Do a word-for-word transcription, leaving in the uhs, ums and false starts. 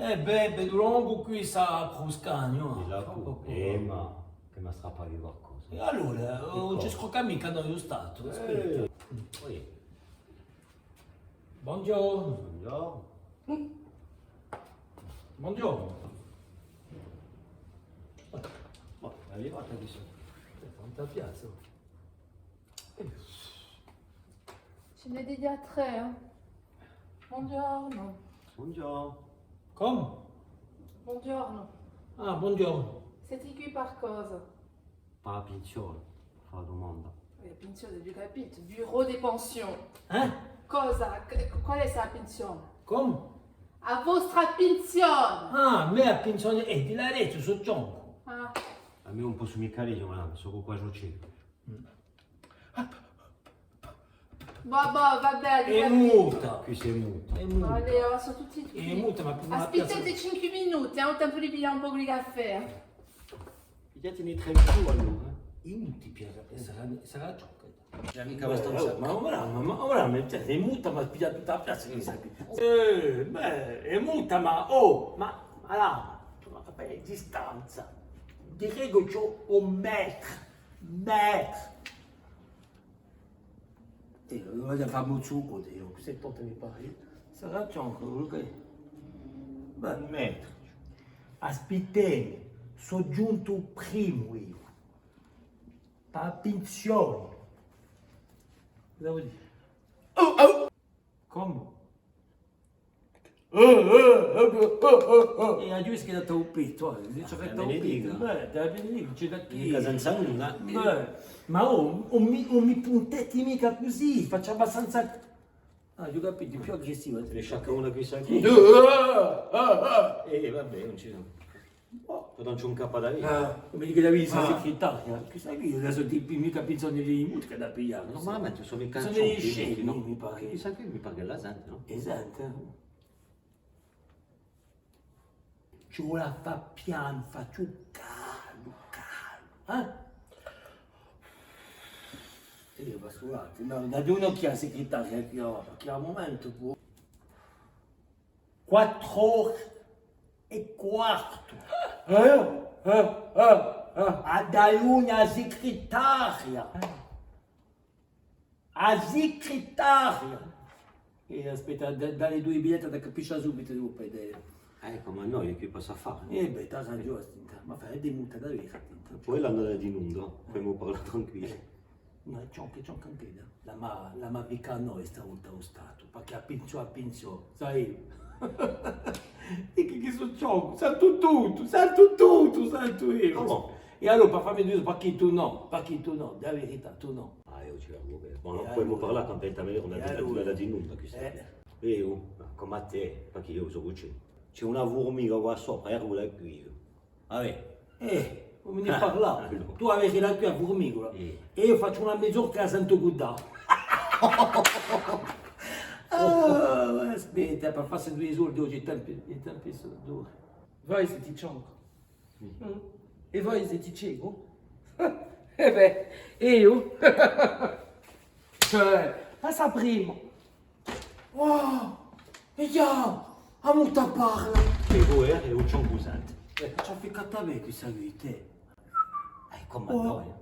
Eh bè, bellu longu quì, sta Cruscagnu, eh. Di là, eh, ma chì m'hà strappatu qualcosa. È allora, eh, ùn ci scrocca micca noi u Statu, aspetta. Bonghjornu. Bonghjornu. Bonghjornu. Ma, ma, eh, tanta piazza. Eh. Ce n'è digià trè, eh. Bonghjornu. Bonghjornu. Cumu? Bonghjornu. Ah, bonghjornu. Site quì par cosa? Pà a pinsione, fà a dumanda. Eh, pinsione, aghju capitu. Bureau des pensions. Eh? Cosa? Qu-, quale hè sta pinsione? Cumu? A vostra pinsione! Ah, a me a pinsione, eh, ti l'hà dettu, sò cioncu. Ah. A me ùn possu micca leghje, ma sò quasi ciecu. Vabbè, vabbè, hè muta. Quì sò muta. Hè muta. Allez, ora sò tutti, tutti. Hè muta, ma prima... Aspittate cinque minuti, eh, u tempu di piglià un pocu di caffè. Pigliatene trè in più allora. Hè muta, sarà, sarà ciò. Già micca abbastanza. Ma ora, ma, ma ora, ma, cioè, hè muta, ma piglia tutta a piazza, chì sai. Eh, bè, hè muta, ma, oh, ma, ma là, ma, vabbè, distanza. Direi chì ci hè un metru. Bè! Eh, vole fà u sucu, eiu, quessa volta mi pare. Sarà ciò, quellu chì... Bè, metru. Aspittemu, sò ghjuntu primu eiu. Pà a pinsione. Cosa vole dì? Oh, oh! Cumu? Eh, eh, eh, eh, eh, eh. Eh, aghju vistu chì hà datu u pettu, eh, dice chì hà datu u pettu. Bè, dai, vedi, ùn ci hè da chì. Micca senza nulla. Bè, ma oh, ùn mi, ùn mi punteti micca cusì, facciu abbastanza. Ah, aghju capitu, più aggressivu. Te ne sciacca una quì, sai chì? Eh, eh, eh, eh. Eh, vabbè, ùn ci sò. Oh, però ùn ci hè un capu da vita. Ah, cum'è chì l'avia a secretaria, chì sai chì, eiu sò tipi micca pinsioni di muta chì da piglià, nò? Normalamenti sò micca... Sò dei scemi, mi pare. Chissà chì, mi pare chì a sente, nò? A sente, eh? Ci vole à fà pianu, facciu calmu, calmu, eh? Eiu passo l'attru, nò, da dui ùn ci hè a secretaria quì, perchè à un mumentu pò... Quattru ore è quartu. Eh? Eh? Eh? Eh? Hà da vene a secretaria. A secretaria. Eh, aspetta, da, dà li dui biglietti, da capisce subitu, dopu, eh. Eh, eccu, ma noi chì passa à fà? Eh bè, t'hà ragiò, stinta. Ma fà, hè di muta da vera, stinta. Poi l'andata di nulla, pudemu parlà tranquilli. Ma ciò chì, ciò chì anch'edda. L'emu, l'emu à piccà noi sta volta u Statu, perchè a pinsiò, a pinsiò, sai. Dicu chì sò ciò, saltu tuttu, saltu tuttu, saltu eiu. Cumu? È allora, pà fà mi dì, perchè tù nò? Perchè tù nò? Dì a verità, tù nò. Ah, eiu ci vecu bè. Bon, allora pudemu parlà quandu hè da vene una dittatura di nulla, chì sai. Eh. Eiu, ma cum'è tè, perchè eiu sò cucì. Ci hè una furmica quà sopra, è rulla quì. Vabbè. Eh, ùn mi ne parlà. Tù a vedi quì a furmica. Eh. È eiu facciu una mez'ora chì a sentu cuddà. Ah, aspetta, pà fassi dui soldi oghje, i tempi, i tempi sò duri. Vai, site cioncu. Mm. È voi site cecu? Eh bè, eiu? Cioè, passa prima. Oh, è ghjà, a muta parla. È voi, eh, è u cioncu sente. Eh, ci hà ficcatu à mè quissa quì, tè. Eh, cumu noi?